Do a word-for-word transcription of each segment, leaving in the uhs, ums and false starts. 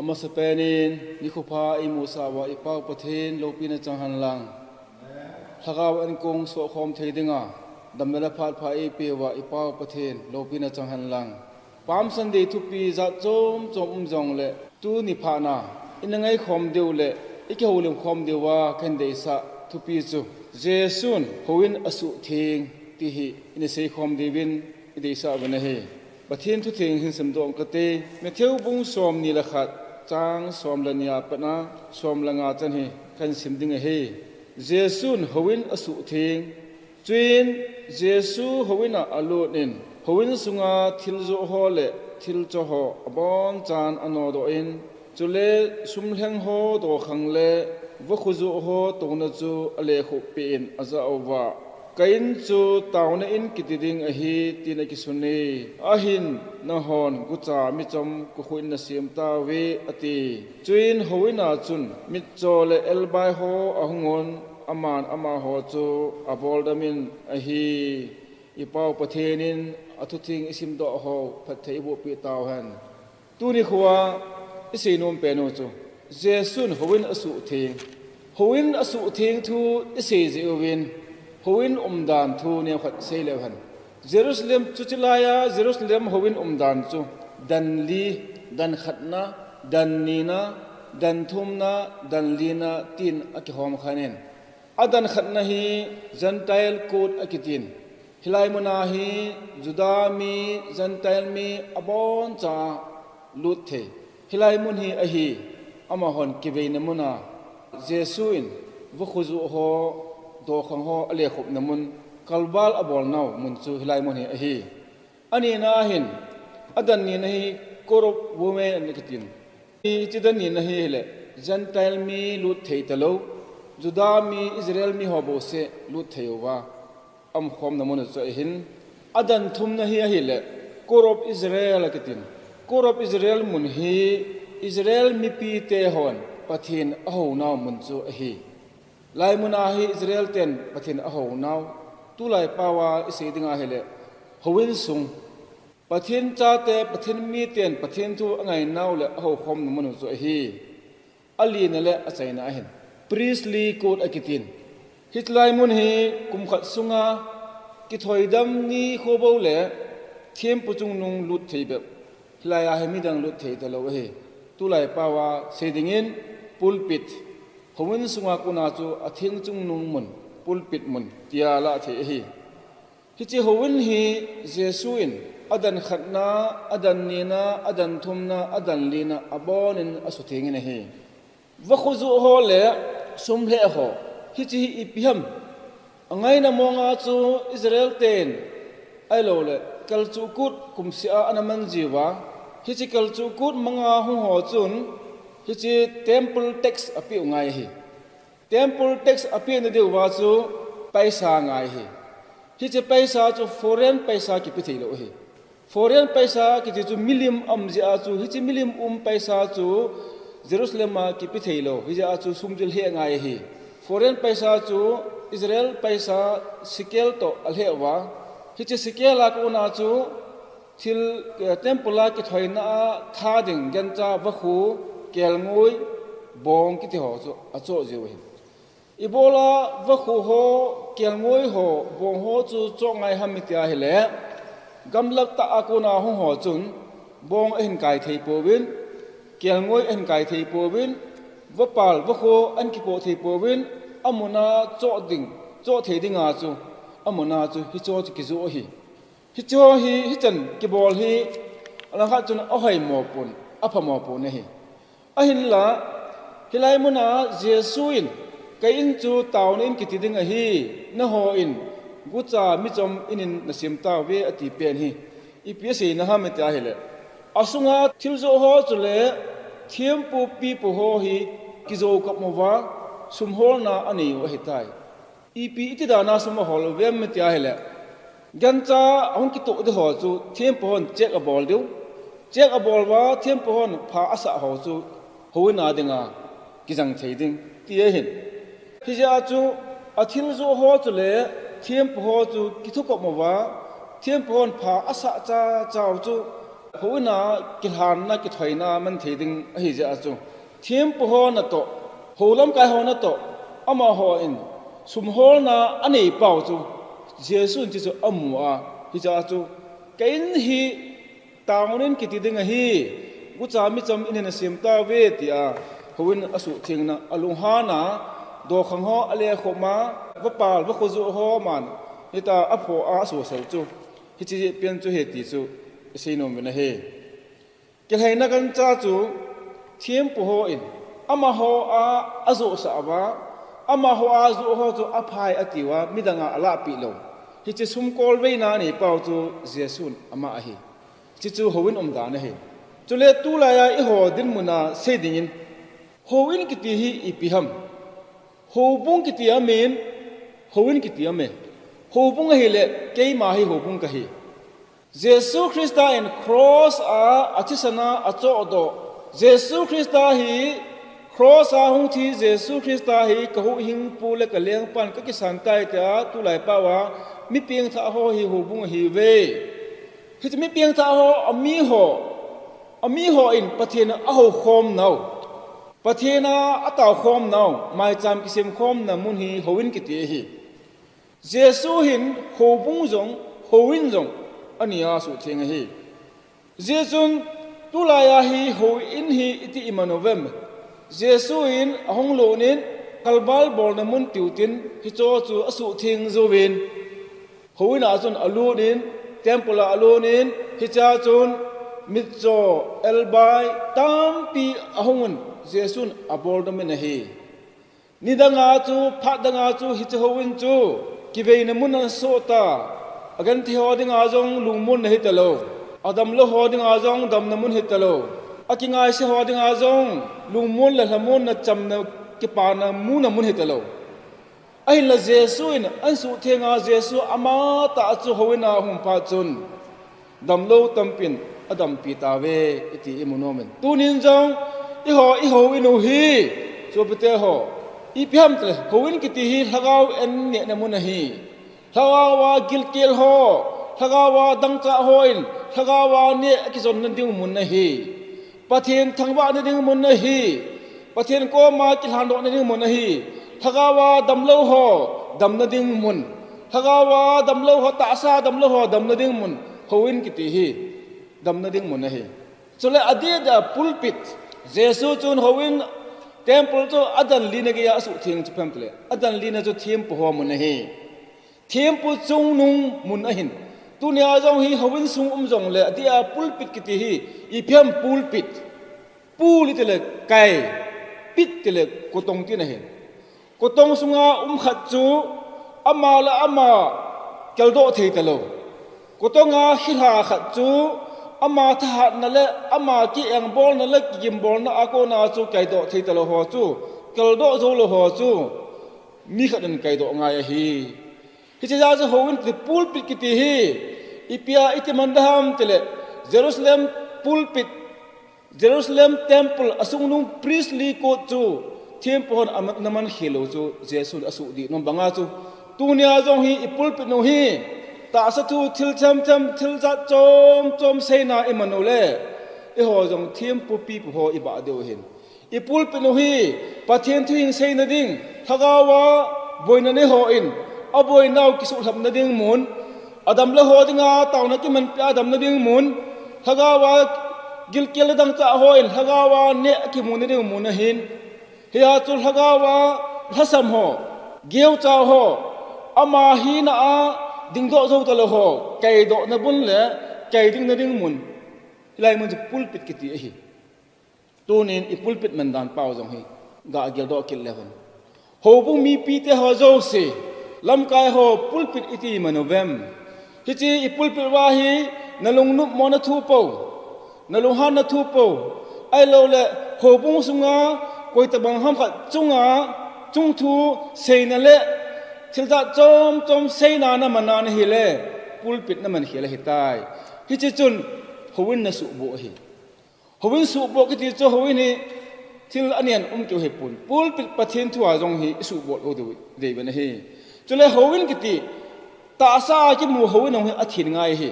Amasapen in nikho pha eimusah uva i Pau Pathen loupina chang hen lang. Lhagao in kong sohkhom thei dinga damna le phat pha eipeh uva i Pau Pathen loupina chang hen lang. Palm Sunday thupi jat chom chom um jongle tuni phat na ina ngaikhom diu le i kihoulim khom diuva kahin deisah thupi chu Jesun houin asuhtheng ti hi ina seikhom diuvin i deisah uvin ahi. Pathen thu theng hin simdoh kate, Matthew bung somni le khat, chang som le ni a pat a som le nga chan hi kahin sim ding ahi. Jesun houin asuhtheng. Chuin Jesu houin a alut in, houin sunga thil joh ho le thil cho ho abonchan anodoh in, chule sumlheng ho dokhang le vakhu joh ho touna chu alekhup peh in ajah uva, Ka in chu taona in kiti ding ahi, tin akisun e. Ahin, nahon gucha michom kokhu in nasem tauve, ati. Chuin houin a chun mitcho le elbai ho ahung un, aman amaho chu aboldam in ahi. I Pau Pathen in athutheng isimdoh ho phatthei eiboh peh tauhen. Tuni khoa isei nom pen u chu Jesun houin asuhtheng. Houin asuhtheng thu isei jeh uvin, houin umdan thu neokhat sei leu hen. Jerusalem, chuche laiya Jerusalem houin umdan chu dan li, dan khatna, dan nina, dan thumna, dan lina tin akihom khan in. Adan khatna hi Gentile court akitin. Hilai muna hi Juda mi, Gentile mi aboncha lut thei. Hilai mun hi ahi, amahon kiveina muna Jesu in vakhu joh ho, dokhang ho alekhupna mun, kalbal abolnau mun chu hilai mun hi ahi. Anina hin, adan nina hi court of women akitin. Hiche dan nina hi hile, Gentile mi lut thei talou, Juda mi, Israel mi ho bouseh lut thei uva aumkhomna mun chu ahin. Adan thumna hi ahile, court of Israel akitin. Court of Israel mun hi Israel mipite hon Pathen ahounau mun chu ahi. Lai muna hi Israel ten Pathen ahounau, tulai paova isei dinga hile, houin sung. Pathen chate, Pathen miten Pathen thu angainau le ahoukhomna mun chu ahi. Alina le achaina ahin, priestly court akitin. Hiche lai mun hi kum khat sunga kithoidam nikho bou le thempu chungnung lut thei bep. Hilaiya hi midang lut thei talou ahi. Tulai paova sei dingin pulpit. Houin sunga kona chu atheng chungnung mun, pulpit mun tia lah thei ahi. Hiche houin hi Jesu in adan khatna, adan nina, adan thumna, adan lina abonin asuthengin ahi. Vakhu joh ho le sum lheh ho, hiche hi ipi ham? Angaina monga chu Israel ten, ahilou le, kalchuh kut kumseh a ana man jiuva, hiche kalchuh kut manga hung ho chun, hiche temple tax apeh u ngai ahi. Temple tax apehna diuva chu paisa ngai ahi. Hiche paisa chu foreign paisa kipe thei lou ahi. Foreign paisa kiti chu milim um jeh a chu, hiche milim um paisa chu Jerusalem a kipe thei lou, hijeh a chu sum chu lheh ngai ahi. Foreign paisa chu Israel paisa shekel toh alheh uva. Hiche shekel a kona chu thil, eh, temple a kithoina a tha ding gancha, vakhu, kelngoi, bong kiti ho chu achoh jiu ahi. Ibola vakhu ho, kelngoi ho, bong ho chu choh ngai ham iti ahile, gamla tah a kona hung ho chun, bong ahin kai thei pouvin, kelngoi ahin kai thei pouvin, vapal, vakhu ahin kipoh thei pouvin, amuna choh ding, choh thei dinga chu, amuna chu hicheho chu kijoh ahi. Hicheho hi, hichan kibol hi, alangkhat chun ahoimo pon, aphamo pon ahi. Ahinla, hilai muna Jesu in, ka in chu taona in kiti ding ahi, nahon gucha michom in in nasem tauve ati pen hi, ipi aseina ham iti ahile, asunga thil joh ho chule thempu pipu ho hi kijou kap uva, sum holna anei u ahitai. Ipi iti dana sum ahol uvem iti ahile, gancha ahung kitoh ding ho chu thempu hon check abol diu. Check abol uva thempu hon pha asah ho chu houin a dinga kijang thei ding ti ahin. Hijeh a chu athil joh ho chule thempu ho chu kithukop uva, thempu hon pha asah cha chau chu Houin a kilhanna, kithoina man thei ding ahi jeh a chu, thempu ho natoh, hou lamkai ho natoh, amaho in sum holna anei pau chu Jesu in hichu amu a, hiche a chu, "Ka in hi town in kiti ding ahi, gucha micham in hin asem tauve," tia houin asuhthengna, alunghan a, dokhang ho alekhom a, vapal, vakhojuh ho man, hitia aphoh a, asosel chu, hiche pen chu ahi ti chu isei nom uvin ahi. Kilhaina gancha chu thempu hon amaho a ajohsah uva, amaho a joh ho chu aphai atiuva, midang a alahpeh lou. Hiche sum kolveina anei pau chu Jesun ama ahi. Hiche chu houin umdan ahi. Chule tulai a eiho dinmun a sei dingin, houin kiti hi ipi ham? Houbung kiti amin, houin kiti amin. Houbung ahile, keima hi houbung kahi. Jesu Christa in cross a, athisan a, achohdoh. Jesu Christa hi, cross a hung thi Jesu Christa hi kahuhhingpu le kalengpan kakisan tai tia tulai pau a mi pengthah ho hi houbung ahiuve. Hiche mi pengthah ho, amiho, amiho in Pathen ahoukhom nau, Pathen a ataokhom nau, maicham kisemkhomna mun hi houin kiti ahi. Jesu hin houbung jong, houin jong, ani a asuhtheng ahi. Hijeh chun tulai a hi houin hi iti iman uvem? Jesu in ahung lut in, kalval bolna mun tiutin, hicho chu asuhtheng jouvin, houin a chun alut in, temple a alut in, hichea chun mitcho, elbai tampi ahung un, Jesun abol domin ahi. Nidang a chu, phat dang a chu, hiche houin chu kiveina mun asoh ta. Agenthei ho dinga jong lungmonna hitalou, adamlou ho dinga jong damna mun hitalou, akingaise ho dinga jong lungmon le lhamonna, chamna, kipana muna mun hitalou. Ahinla Jesu in asuhtheng a, Jesu amatah chu houin a ahung phat chun, damlou tampin adampi tauve, iti imu nomin. Tunin jong, eiho, ihouin u hi, sopite ho, ipi ham itile, houin kiti hi lhagao an nehna mun ahi. Lhagao a gilkel ho, lhagao a dangchah hon lhagao a neh akijonna ding mun ahi. Pathen thangvahna ding mun ahi. Pathen koma kilhandohna ding mun ahi. Lhagao a damlou ho damna ding mun, lhagao a damlou ho, tahsa damlou ho damna ding mun, houin kiti hi damna ding mun ahi. Chule adeh deh a pulpit, Jesu chun houin, temple chu adan lina geiya asuhtheng chu ipi ham itile, adan lina chu thempu ho mun ahi. Thempu chungnung mun ahin. Tunia jong hi houin sung um jongle, adeh a pulpit kiti hi ipi ham? Pulpit. Pul itile kai, pit itile kotong tina ahi. Kotong sunga um khat chu ama le ama keldoh thei talou. Kotong a khilha khat chu ama thahatna le ama ki-engbolna le kigimbolna a kona chu kaidoh thei talou ho chu, keldoh joulou ho chu mi khat in kaidoh ngai ahi. Hiche jeh a chu houin kiti, pulpit kiti hi ipi a iti man ding ham itile, Jerusalem pulpit, Jerusalem temple achungnung priestly court chu thempu hon ana man khel u chu Jesun asuhdih nom banga chu, tunia jong hi i pulpit u hi tahsa thu, thil themthem, thil jat chom chom seina iman ule, eiho jong thempu pipu ho ibah diu ahin. I pulpit u hi Pathen thu hing seina ding, lhagao a boina nei hon aboinau kisuhlhapna ding mun, adamlou ho dinga taona kimanpi a damna ding mun, lhagao a gilkel le dangchah hon lhagao a neh akimuna ding mun ahin. Hia chu lhagao a lhasam ho, geocha ho, ama hina a dingdoh jou talou ho kaidohna mun le kaidingna ding mun, hilai mun chu pulpit kiti ahi. Tunin i pulpit mandan pau jong hi ga geldoh kit leu hen. Houbung mipite ho jouse, lamkai ho, pulpit iti man uvem? Hiche i pulpit uva hi nalungnopmona thu pou, nalunghanna thu pou, ahiloule houbung sunga koitabang ham khat chunga chungthu seina le thil jat chom chom seina naman a nahile, pulpit naman khel ahitai. Hiche chun houin nasuhboh ahi. Houin suhboh kiti chu houin hi thil anen um keu ahipon, pulpit Pathen thua jong hi isuhboh lou diu, diu ahi. Chule houin kiti, tahsa a kimu houin jong hi athin ngai ahi.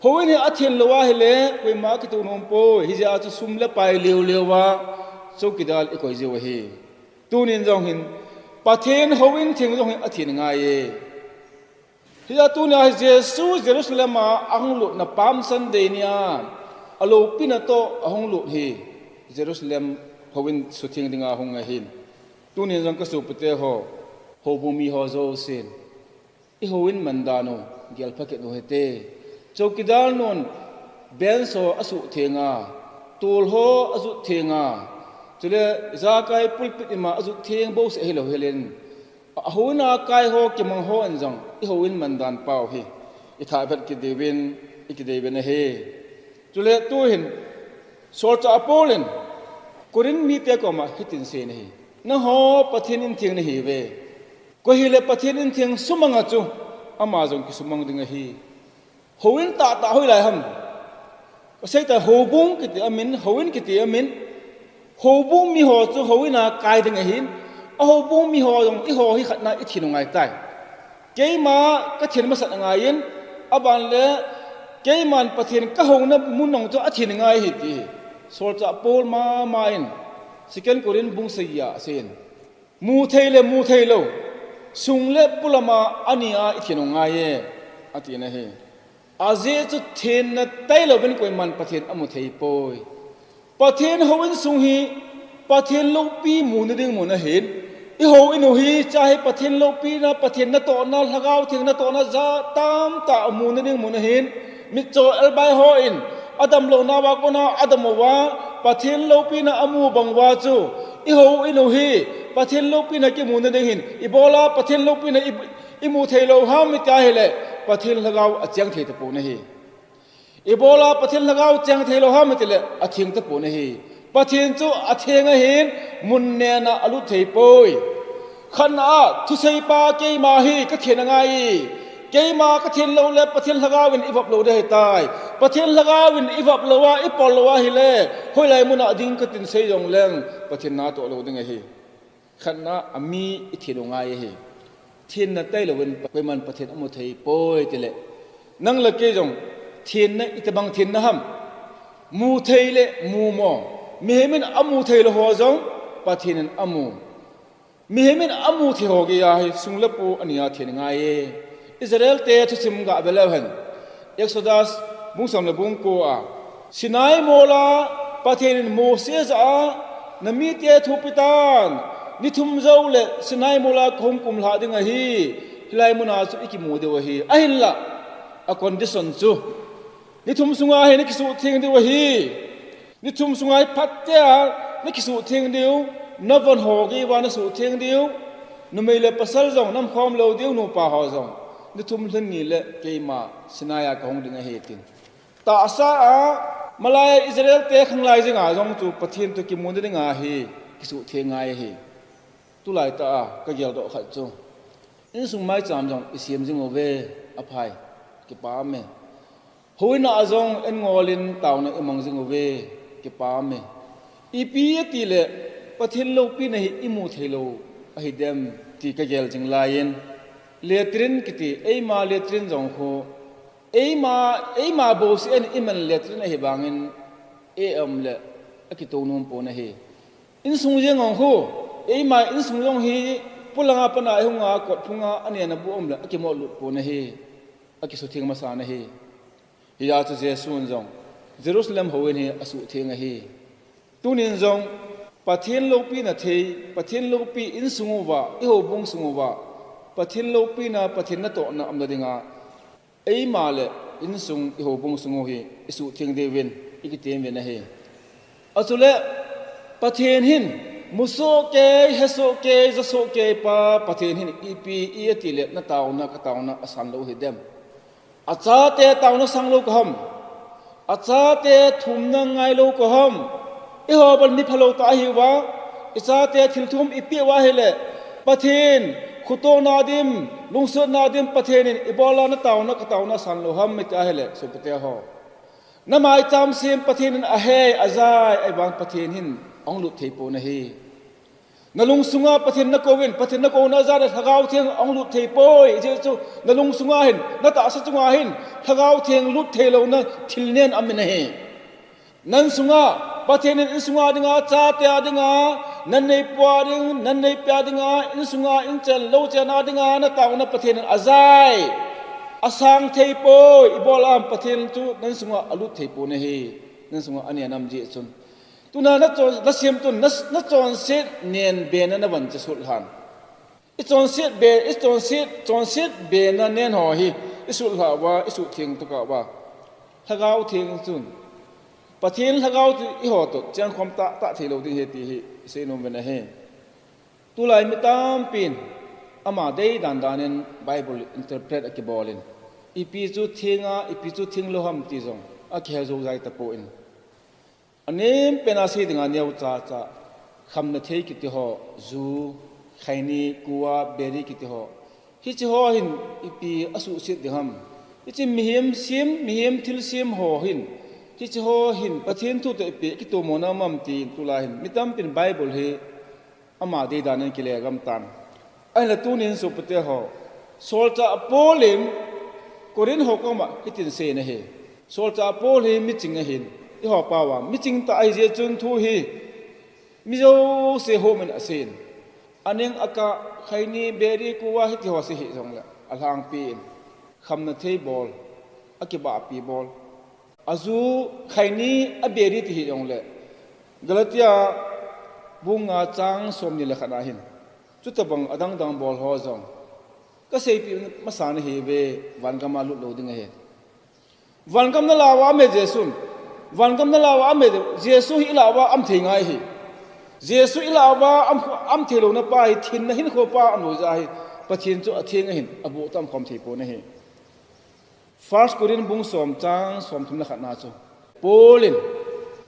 Houin hi athen lou ahile, koima kitou nom poi, hijeh a chu sum le pai leu leu a, chowkidar ikoi jiu ahi. Tunin jong hin, Pathen houin theng jong hi athen ngai e. Hijeh a tunia hi Jesu Jerusalem a ahung lutna Palm Sunday nia, aloupina toh ahung lut hi, Jerusalem houin sutheng dinga hung ahin. Tunin jong kasopite ho, houbung mi ho jousen, ihouin mandan u, gelpha kit u hite. Chowkidar nun, bench ho asuhtheng a, tol ho ajuttheng a, chule ijakai pulpit ima ajuttheng bouseh hilou hel in, ahouin a kai ho kimang hon jong, ihouin mandan pau hi, ithah vet kit diuvin, ikidei uvin ahi. Chule tuhin, Solchah Paul in, Corinth mite koma hitin aseiyin ahi. Nangho Pathen intheng nahiuve. Koi hile Pathen intheng sumang a chu, ama jong kisumang ding ahi. Houin tahtah hoilai ham? Kaseitai, houbung kiti amin, houin kiti amin. Houbung mi ho chu houin a kai ding ahin. Ahoubung mi ho jong eiho hi khatna ithen u ngaitai. Keima kathen masat angaiyin, aban le keiman Pathen kahouna mun jong chu athen ngai ahi ti. Solchah Paul mama in, Second Corinth bung sagi a aseiyin. Muthei le mutheilou, sung le polam a ania ithen u ngai e, atina ahi. Ajeh chu thenna tailouvin koiman Pathen amu thei poi. Pathen houin sung hi, Pathen loupi muna ding mun ahin. Ihouin u hi, hiche hi Pathen loupina, Pathen natohna, Lhagao Theng natohna jat tamtah muna ding mun ahin. Mitcho elbai hon, adamlouna uva kona adam uva, Pathen loupina amu bang uva chu, ihouin u hi, Pathen loupina kimuna ding hin, ibola Pathen loupina i, imu thei lou ham iti ahile, Pathen Lhagao acheng thei tapon ahi. Ibola Pathen Lhagao cheng thei lou ham itile, atheng tapon ahi. Pathen chu atheng ahin, mun nena alut thei poi. Khatna a, thuseipa keima hi kathen angai e. Keima kathen lou le, Pathen Lhagao in ivop lou ding ahitai. Pathen Lhagao in ivop lou a, ipol lou ahile, hoilai muna ding katin sei jongleng, Pathen natoh lou ding ahi. Khatna a mi ithen u ngai ahi. Thenna tailouvin koiman Pathen amu thei poi tile, nang le kei jong thenna itobang thenna ham? Muthei le mumo. Mihem in amu thei lou ho jong Pathen in amu. Mihem in amu thei ho geiya hi sung le pai ania then ngai e. Israel te thusim gah ve leu hen. Exodus bung som le bung ko a, Sinai mol a Pathen in Mose jah a, namite thupi tan, ni thum jou le Sinai mol a kahung kumlhah ding ahi, hilai mun a chu ikimu diu ahi. Ahinla, a condition chu, ni thum sunga hi nakisuhtheng diu ahi. Ni thum sunga hi phatea nakisuhtheng diu, navon ho geiya nasuhtheng diu, numei le pasal jong namkhom lou diu, nupa ho jong. Ni thum lhing ni le keima Sinai a kahung ding ahi tin. Tahsa a, malai Israel te khanglai jinga jong chu Pathen toh kimu ding ahi, kisuhtheng ngai ahi. Tulai tah a, kageldoh khat chu, insung maicham jong isem jing uve, aphai, kipah e. Houin a jong eingol in taona imang jing uve, kipah e. Ipi ati le, Pathen loupina hi imu thei lou ahi dem ti kagel jing laiyin, latrine kiti, eima latrine jong khu, eima, eima bouseh in iman latrine ahi vangin, e um le, akitou nom pon ahi. Insung jeng jong khu, eima insung jong hi, polanga pana ihunga, kotphunga, anena bu um le, akimol lut pon ahi. Akisutheng masa ahi. Hijeh a chu Jesun jong Jerusalem houin hi asuhtheng ahi. Tunin jong Pathen loupina thei, Pathen loupi insung uva, ihoubung sung uva, Pathen loupina, Pathen natohna umna dinga, eima le insung, ihoubung sung u hi isuhtheng diuvin ikitem uvin ahi. Achule, Pathen hin, musoh kei, hesoh kei, jasoh kei pa, Pathen hin ipi, i ati le, nataona, kataona asan lou hi dem? Achate taona sang lou ka ham? Achate thumna ngai lou ka ham? Eiho bou mi phalou tah ahiuva, ichate thil thum ipeh uva ahile, Pathen khutouna dim, lungsetna dim Pathen in ibola nataona, kataona san lou ham iti ahile, sopite ho. Namaicham sem Pathen in ahei, ajai, ahivang Pathen hin ahung lut thei pon ahi. Na lungsunga Pathen na kouvin, Pathen na kouna jal a Lhagao Theng ahung lut thei poi. Ajeh chu na lungsunga hin, na tahsa chunga hin Lhagao Theng lut thei louna thil nen aum in ahi. Na insunga, Pathen in insunga dinga, chate a dinga, na neipu a ding, na neipi a dinga, insunga, inchen, louchen a dinga, na taona Pathen in ajai. Asang thei poi, ibol a ham Pathen chu na insunga alut thei pon ahi, na insunga anen aum jeh chun. Tuna na chon, na sem chun, na, na chonset nen be na na van cha sul han. I chonset be, i chonset, chonset be na nen ho hi, i sul lha uva, i suhtheng tokah uva. Lhagao Theng chun. Pathen Lhagao chu i ho toh, chengkhom tah, tah thei lou ding ahi ti hi, i seinom uvin ahi. Tulai mi tampin, ama dei dan dan in Bible interpret akibol in. Ipi chu theng a, ipi chu theng lou ham ti jong, akihejou jai tapon. Anem pen a sei dinga neo cha cha, khamna thei kiti ho, ju, khaini, kua, beri kiti ho. Hiche ho hin ipi asuhset ding ham. Hiche mihem sem, mihem thilsem ho hin. Hiche ho hin Pathen thu toh ipi kitomo na um am tin tulai hin. Mi tampin Bible hi ama dei dan in kile gam tan. Ahinla tunin sopite ho. Solchah Paul in Corinth ho koma hitin asei in ahi. Solchah Paul hi miching ahin. Eiho pao a. Miching tah ahi jeh chun thu hi mi jouse hom in asei in. Aning akah khaini beri kua hiti ho sei hih jongle. Alhangpi in. Khamna thei bol. Akibahpi bol. Aju khaini aberi ti hih jongle. Galatia bung nga chang somni le khat na hin. Chutobang adang dang bol ho jong. Kaseipeh masa nahi ve, vangam a lut lou ding ahi. Vangam na lah uva aum e Jesun. Vangam na lah uva aum e Jesu hi i lah uva aum thei ngai ahi. Jesu i lah uva aum, aum thei louna pa hi thinna hinkho pa aum lou jeh ahi. Pathen chu atheng ahin, aboh tah a um khom thei pon ahi. First Corinth bung som chang somthum le khat na chu. Paul in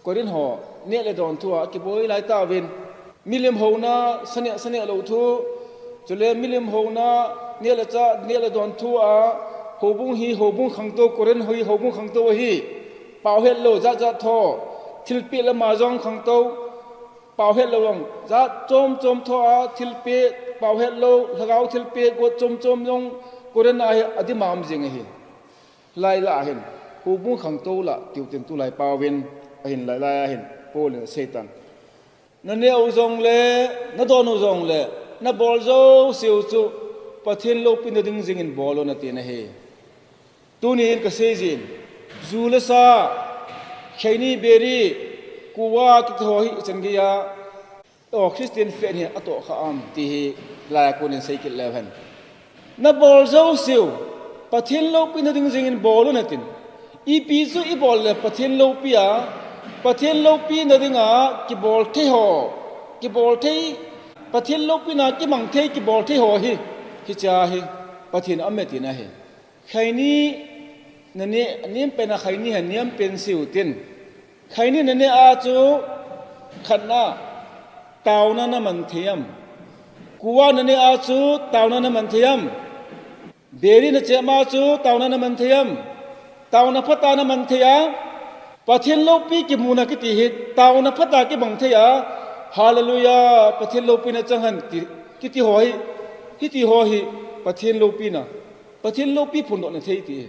Corinth ho neh le don thu a kiboi lai tauvin. Milim houna, saneh, saneh lou thu. Chule milim houna, neh le chah, neh le don thu a. Houbung hi, houbung khangtou, Corinth hi, houbung khangtou ahi. Pao het lou, jat jat tho. Thilpeh lama jong khangtou. Pao het lou vang, jat chom chom tho a, thilpeh, pao het lou, lhagao thilpeh, got chom chom jong, Corinth a hi, adim a um jing ahi. Lai lah a hin, houbung khangtou lah, tiu tin tulai pao vin, ahin lai lai a hin, Paul in asei tan. Na neh u jongle, na don u jongle, na bol jouse u chu, Pathen loupina ding jing in bol un ati na ahi. Tunin kasei jin, ju le sa, khaini beri, kua kiti ho hi ichan gei a, o Christian faith hi atoh kha am ti hi lai a konin sei kit leu hen. Na bol jouse u, Pathen loupina ding jing in bol un atin. Ipi chu i bol le Pathen loupi a, Pathen loupina dinga kibol thei ho, kibol thei, Pathen loupina kimang thei kibol thei ho hi, hichea hi, Pathen aum e tina ahi. Khaini na neh, anem pen a khaini hi anem pen sei u tin. Khaini na neh a chu khatna, taona na man thei am. Kua na neh a chu taona na man thei am. Beri na chem a chu taona na man thei am. Taona phatah na man thei a. Pathen loupi kimuna kiti hi taona phatah kimang thei a. Hallelujah, Pathen loupina chang hen ti, kiti ho hi, hiti ho hi Pathen loupina. Pathen loupi phondohna thei ti.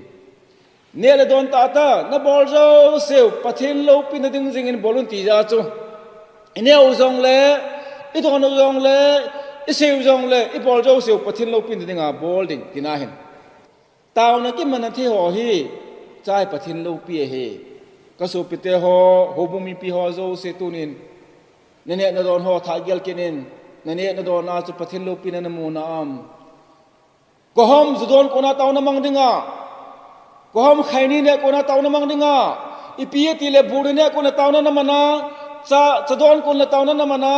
Neh le don tah tah, na bol jouse u, Pathen loupina ding jing in bol un ti jeh chu. I neh u jongle, i don u jongle, i sei u jongle, i bol jouse u, Pathen loupina dinga bol ding, tina ahin. Taona kimang thei ho hi, chai Pathen loupi ahi. Ka sopite ho, houbung mipi ho jouse tunin. Na neh na don ho thagel kit in, na neh na don a chu Pathen loupina na mu na am. Kohom ju don kona taona mang dinga. Kohom khaini neh kona taona mang dinga. Ipi ati le buri neh kona taona na man a. Cha, cha don kona taona na man a.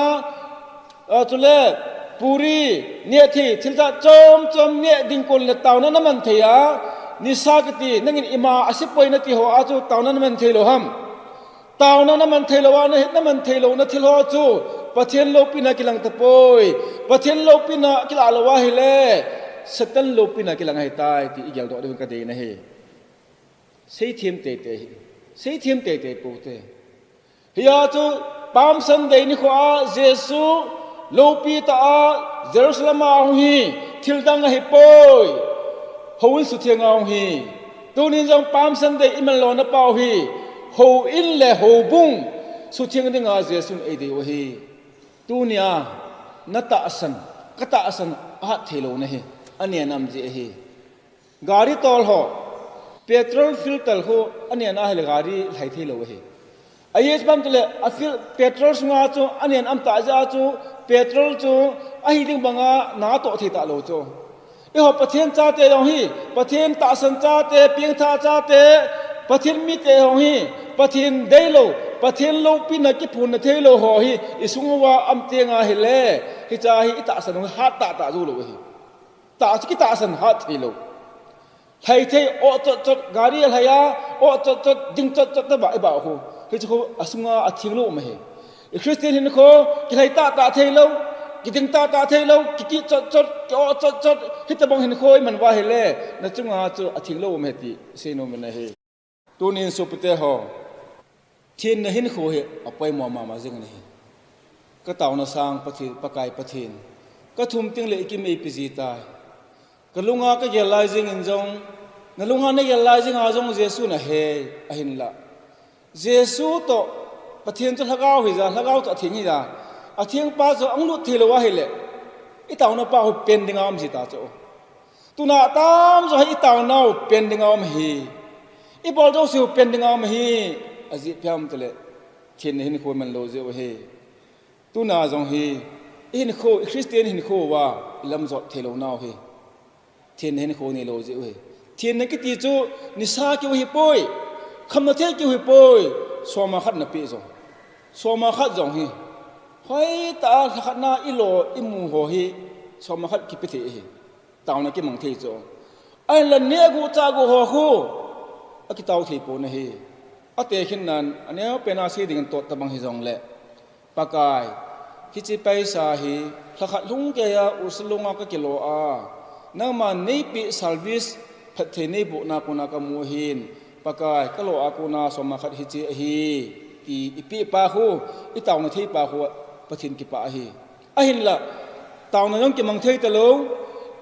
A, chule, puri, neh thei, thil jat chom chom neh ding kona taona na man thei a. Nisa kiti, nangin ima a sepoi nati ho a chu taona na man thei lou ham. Taona na man thei lou a, na, na man thei louna thil ho chu Pathen loupina kilang tapoi. Pathen loupina kilah lou ahile, Satan loupina kilang ahitai ti i geldoh diu ka deina ahi. Seithem teitei hi. Seithem teitei pou te. Hia chu Palm Sunday nikho a Jesu Lopi tah a Jerusalem a hung hi thil dang ahi poi. Houin sutheng a hung hi. Tunin jong Palm Sunday i man lona pau hi houin le houbung sutheng dinga Jesun eidei u ahi. Tunia na tahsan, ka tahsan ahat thei lou na hi. Anen am ji ahi. Gari tol ho, petrol filter ho, anen ahile gari lhai thei lou ahi. Ahi chu bang tule, a fil-, petrol sunga chu, anen am tah jeh a chu, petrol chu, ahi ding banga, na toh thei talou chu. Eiho Pathen chate jong hi, Pathen tahsan chate, pengthah chate, Pathen mite jong hi, Pathen deilou, Pathen loupina kiphonna theilou ho hi, i sunguva am teng ahile, hiche hi i tahsan u hat tah tah jou lou ahi. Tah chu kitahsan hat thei lou. Lhai thei, oh chot chot, gari a lhai a, oh chot chot, ding chot chot, taba, iba khu. Hichu khu, asunga atheng lou um ahi. I Christian hinkho, kilhai tah tah thei lou, kiding tah tah thei lou, kiki chot chot, ki oh chot chot, hitabang hinkho i man uva ahile, na chunga chu atheng lou um ahi ti, seinom in ahi. Tunin sopite ho, thenna hinkho hi apoimo mama jing ahi. Ka taona sang Pathen, Pakai Pathen. Ka thum teng le i kimeipi ji tai. Ka lunga ka gel lai jingin jong, na lunga na gel lai jinga jong Jesu na he, ahinla. Jesu toh Pathen chu lhagao hija, lhagao toh atheng hija. Atheng pa chu ahung lut thei lou ahile, i taona pa hi pen dinga um ji ta chu. Tuna atam jo hi i taonau pen dinga um ahi. I bol jouseu pen dinga um ahi. Ajeh ipi ham itile, thenna hinkho i man lou jeh u ahi. Tuna jong hi, i hinkho, i Christian hinkho uva, i lamjot thei lou nau hi. Thenna hinkho nei lou jeh u ahi. Thenna kiti chu, nisa kiu hi poi. Khamna thei kiu hi poi. Soma khat na pe jong. Soma khat jong hi. Hoitah a lhakhat na i lo, i mu ho hi. Soma khat kipe thei ahi. Taona kimang thei chu. Ahinla neh gu chah gu ho khu. Akitao thei pon ahi. Atekhin nan, aneo pen a sei dingin tot tabang hijongle. Pakai, hiche paisa hi, lhakhat lhung keiya, Ursulunga ka kilo a. Nangman neipeh service, phatthei neibohna kona ka mu ahin. Pakai, ka lo a kona soma khat hiche ahi. Ti i peh pa khu, i taona thei pa khu, Pathen kipah ahi. Ahinla, taona jong kimang thei talou,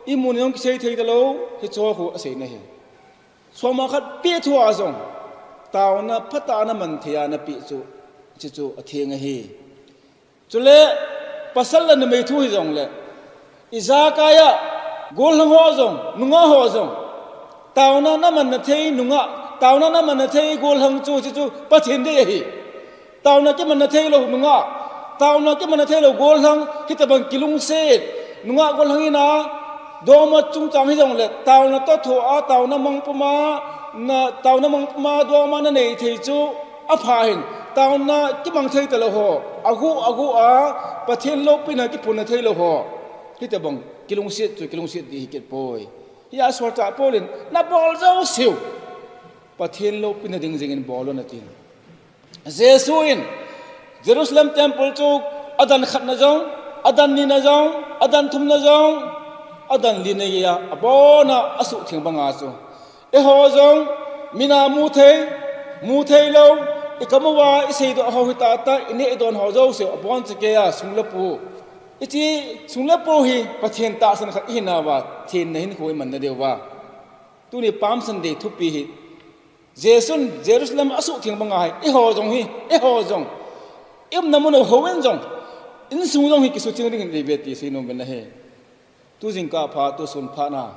i muna jong kisei thei talou, hicho khu asei na hi. Soma khat peh thua jong, taona phatah a na man thei a na peh chu, hichu atheng ahi. Chule, pasal le numei thu hijongle, i jakai a, gollhang ho jong, nungah ho jong, taona na manna thei nungah, taona na manna thei gollhang chu, hichu Pathen dei ahi. Taona kimanna thei lou nungah, taona kimanna thei lou gollhang, hitabang kilungset, nungah gollhang in a, doma chungchang hijongle, taona toh thoh a, taona mang puma, na, taona mang puma, doma na nei thei chu, apha hin, taona kimang thei talou ho, agu, agu a, Pathen loupina kiphonna thei lou ho, hitabang kilungset chu, kilungset ding hi kit poi. Hia solchah Paul in, na bol jouseu. Pathen loupina ding jingin bol un atin. Jesu in Jerusalem temple chu adan khatna jong, adan nina jong, adan thumna jong, adan lina geiya abona asuhtheng banga chu. Eiho jong, mina mu thei, mu thei lou, i kam uva, i seidoh ho hi tah tah, i neh i don ho jouse, abon chekeiya, sung le pu. Hiche, sung le pu hi, Pathen tahsan khat i hinauva, thenna hinkho i manna diuva. Tuni Palm Sunday thupi hi, Jesun Jerusalem asuhtheng banga hi, eiho jong hi, eiho jong. I umna mun u houin jong, insung jong hi kisutheng dingin eive ti seinom in ahi. Tu jingkah phat, tu sun phat na,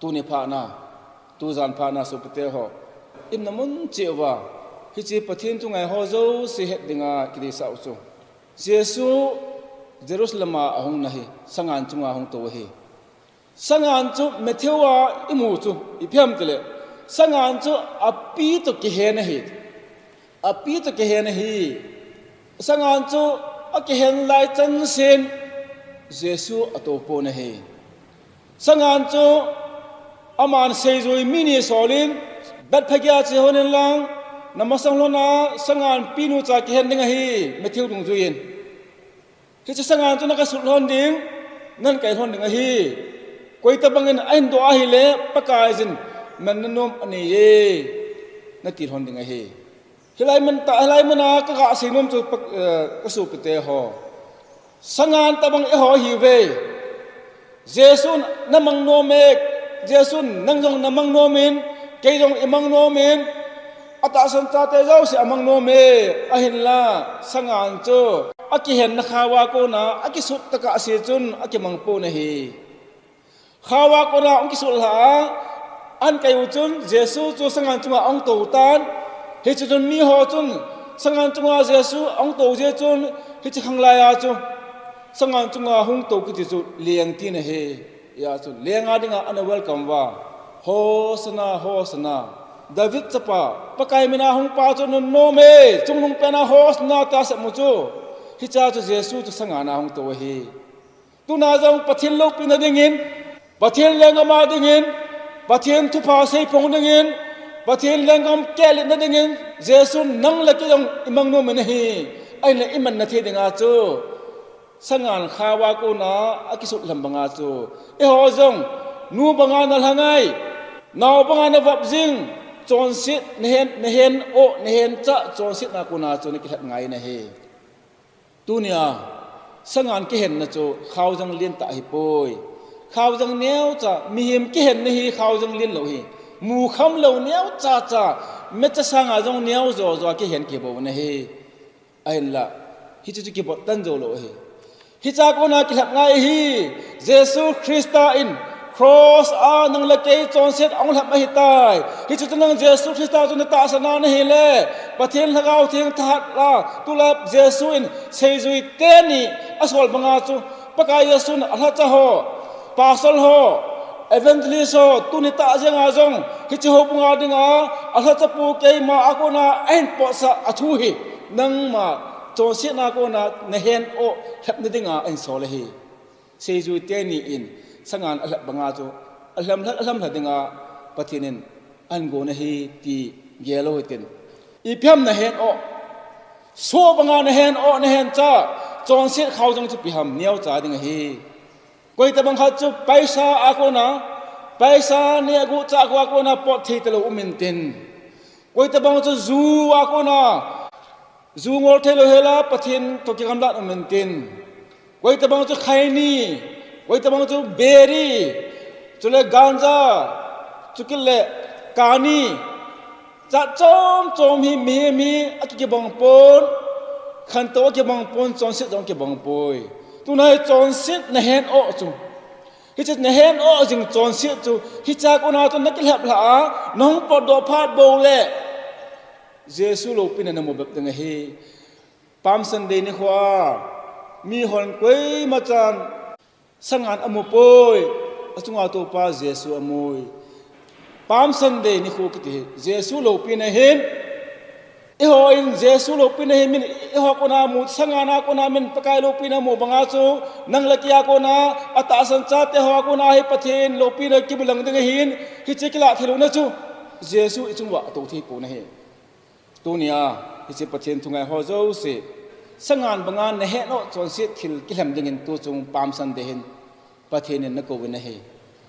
tuni phat na, tu jan phat na sopite ho. I umna mun cheh uva, hiche Pathen thu ngai ho jouse het dinga kideisah u chu. Jesu Jerusalem a ahung na hi, sangan chunga hung tou ahi. Sangan chu Matthew a i mu chu, ipi ham itile, sangan chu api toh kihen ahi. Api toh kihen ahi. Sangan chu akihen lai chansen Jesu atou pon ahi. Sangan chu aman seijui mi ni asol in, Bethphage a che lhon in lang, na masang lhon a sangan pinu cha kihen ding ahi, Matthew dungjui in. Hiche sangan chu na kasut lhon ding, nan kai lhon ding ahi. Koi tabang in ahin doh ahile, Pakaiyin manna nom anei e, nati lhon ding ahi. Hilai mun tah, hilai mun a ka ga seinom chu pa, eh, ka sopite ho. Sangan tabang eiho hiuve. Jesun namang nom e, Jesun nang jong namang nom in, kei jong imang nom in, atahsan chate jouse amang nom e, ahinla, sangan chu akihenna khao a kona, akisut tokah se chun, akimang pon ahi. Khao a kona ahung kisut lha a, ahin kai u chun Jesu chu sangan chunga ahung tou tan. Hiche chun miho chun sangan chunga Jesu ahung tou jeh chun hiche khanglai a chu sangan chunga hung tou kiti chu leng tina ahi. Hia chun leng a dinga ana welcome uva. Hosanna, Hosanna. David chapa, Pakai mina hung pa chu nunnom e, chungnung pena Hosanna tia asep u chu. Hichea chu Jesu chu sangan a hung tou ahi. Tuna jong Pathen loupina dingin, Pathen lenggam a dingin, Pathen thupha seiphong dingin, Pathen lenggam kehlitna dingin, Jesu nang le kei jong imang nom in ahi, ahinla imanna thei dinga chu sangan khao a kona akisut lham banga chu, eiho jong nu banga nalha ngai, nao banga navop jing, chonset nahen, nahen o, nahen cha, chonsetna kona chu nakilhep ngai in ahi. Tunia, sangan kihenna chu khaojang lentah ahipoi. Khaojang neocha, mihem kihenna hi khaojang len lou ahi. Mukham lou neocha cha, mecha sanga jong neo jo jo a kihen kibol u ahi. Ahinla, hiche chu kibol tan jou lou ahi. Hichea kona kilhep ngai ahi. Jesu Christa in Cross a nang le kei chonset ahung lhep ahitai. Hiche chu nang Jesu Christa chu natahsan a nahile, Pathen Lhagao Theng thahat la, tulai Jesu in seijui teni asol banga chu, Pakai Jesun alhacha ho, pastor ho, evangelist ho, tuni tah jenga jong, hiche houbunga dinga alhachapu keima a kona ahin potsah a thu hi, nangma chonsetna kona nahen o lhepna dinga ahin sol ahi. Seijui teni in sangan alhep banga chu alhamlha, alhamlha dinga Pathen in ahin gon ahi ti gel u hitin. Ipi ham nahen o, soh banga nahen o, nahen cha, chonset khaojang chu ipi ham neocha ding ahi. Koitabang khat chu paisa a kona, paisa neh a guh chah a kona pot thei talou um intin. Koitabang chu ju a kona, ju ngol thei lou hela Pathen toh kigamlat um intin. Koitabang chu khaini, koitabang chu biri, chule ganja, chukit le kani, jat chom chom hi mihem hi akikibang pon, khantou akibang pon, chonset jong kibang poi. Tuna hi chonset nahen o chu. Hiche nahen o jing chonset chu, hichea kona chu nakilhep lha a, nahung potdoh phat bou le Jesu loupina namu bep ding ahi. Palm Sunday nikho a, mihon koima chan sangan amu poi, achunga toupa Jesu amu e. Palm Sunday nikho kiti hi, Jesu loupina ahin, eiho in Jesu loupina hi min, eiho kona mu, sangan a kona min, Pakai loupina mu banga chu, nang le kei a kona, atahsan chate ho a kona hi Pathen loupina kibulang ding ahin, hiche kilah thei louna chu, Jesu ichung uva atou thei pon ahi. Tunia, hiche Pathen thungai ho jouse, sangan banga nahen o chonset thil kilhem dingin tuchung Palm Sunday hin Pathen in nakou in ahi.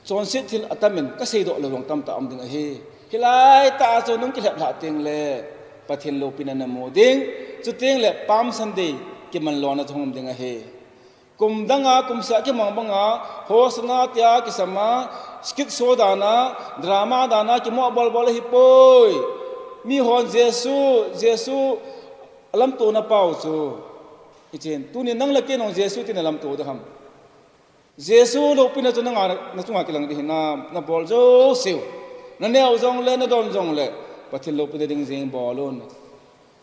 Chonset thil atam in kaseidoh lou jong tamtah um ding ahi. Hilai tah a chu nung kilhep lhah teng le Pathen loupina namu ding, chuteng le Palm Sunday kiman lona chu hung um ding ahi. Kum danga, kum seh a kimang banga, Hosanna tia kisama, skit show dana, drama dana, kimoh bolbol ahipoi. Mihon Jesu, Jesu alamtona pau chu. Hichun, tuni nang le kei nong Jesu tin nalamto ding ham. Jesu loupina chu nanga, nachunga kilang ding hinam, nabol jouseu. Naneo jongle, nadon jongle, Pathen loupina ding jeng bol un.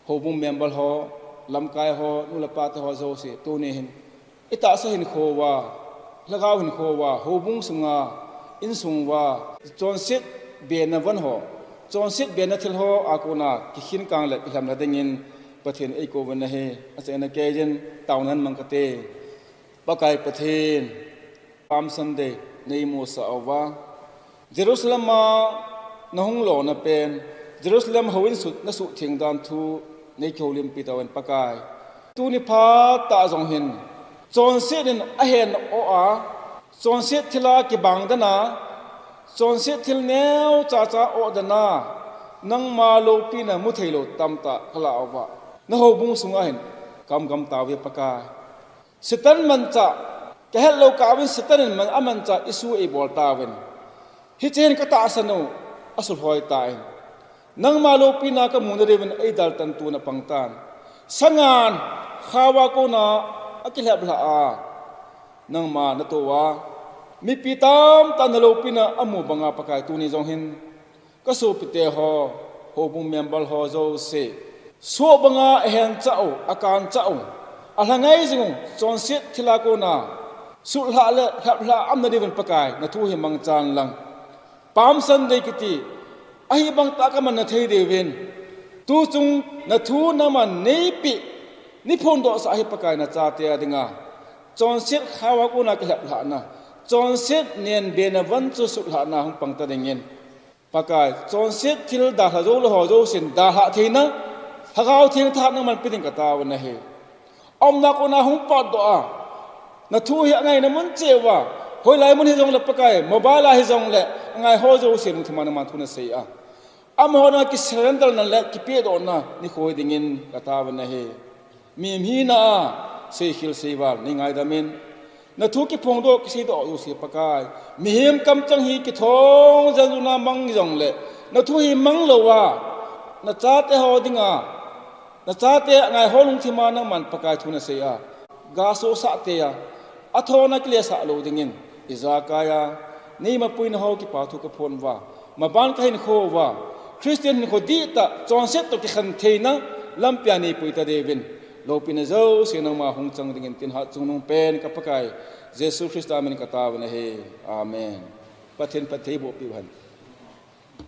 Houbung member ho, lamkai ho, nu le pate ho jouse, tuni hin. Itahsa hinkho uva, lhagao hinkho uva, houbung sunga, insung uva, chonset bena von ho, chonset bena thil ho a kona, kikhin kang le kilham lha dingin, Pathen eikou uvin ahi, achaina keiyin, taona mang kate. Pakai Pathen, Palm Sunday, neimusah uva, Jerusalem a nahung lona pen, Jerusalem houin sut nasuhtheng dan thu neikihoulimpi tauvin Pakai. Tuni phat tah jong hin, chonset in ahen o a, chonset thila kibang dana, chonset thil neocha cha o dana, nangma loupina mutheilou tamtah kalah uva, nahoubung sunga hin, kaumkam tauve Pakai. Satan manchah, kahet lou kah uvin Satan in man, amanchah issue eibol tauvin. Hiche hin katahsan u, asulhoi tan. Nangma loupina kamu nadiuvin eidaltan tuna pang tan. Sangan, khaova kona akilhep lhah a. Nangma natoh uva. Mipi tamtah naloupina amu banga Pakai tuni jong hin. Kasopite ho, houbung member ho jouse. Soh banga ahen chah u, akan chah u. Alhangai jing u, chonset thila kona. Sutlhah le, lhaplhah aum nadiuvin Pakai, nathu hi mangchan lang. Palm Sunday kiti, ahibang tah kaman na thei diuvin. Tuchung nathu naman neipeh, neiphondohsah hi Pakai nachate a dinga. Chonset khaova kona kilhep lhahna. Chonset nenbena von chu sutlhahna hung pang ta dingin. Pakai, chonset thil dalha jou lou ho jousen dalhah theina. Lhagao Theng thahat nangman pe ding kataovin ahi. Aumna kona hung potdoh a. Nathu hi angaina mun cheh uva. Hoilai mun hijongle Pakai, mobile a hijongle, angai ho jouse lungthima nangman thu nasei a. Amaho na kisurrender na le, kipehdohna, nikho hi dingin kataovin ahi. Mihem hina a, seikhel seival, neingaidamin. Nathu kiphongdoh, kiseidoh jouse Pakai. Mihem kamchang hi kithong jan juna mang jongle. Nathu hi mang louva. Nachate ho dinga. Nachate angai ho lungthima nangman Pakai thu nasei a. Gasosah te a. Athona kilesah lou dingin. Ijakai a. Neimapuina ho kipa thu kaphon uva. Maban kahinkho uva. Christian hinkho dihtah, chonset toh kikhen theina, lampia neipui ta diuvin. Loupina jouse nangma hung chang dingin tin hatchungnung pen ka Pakai. Jesu Christa min kataovin ahi. Amen. Pathen phattheiboh peh hen.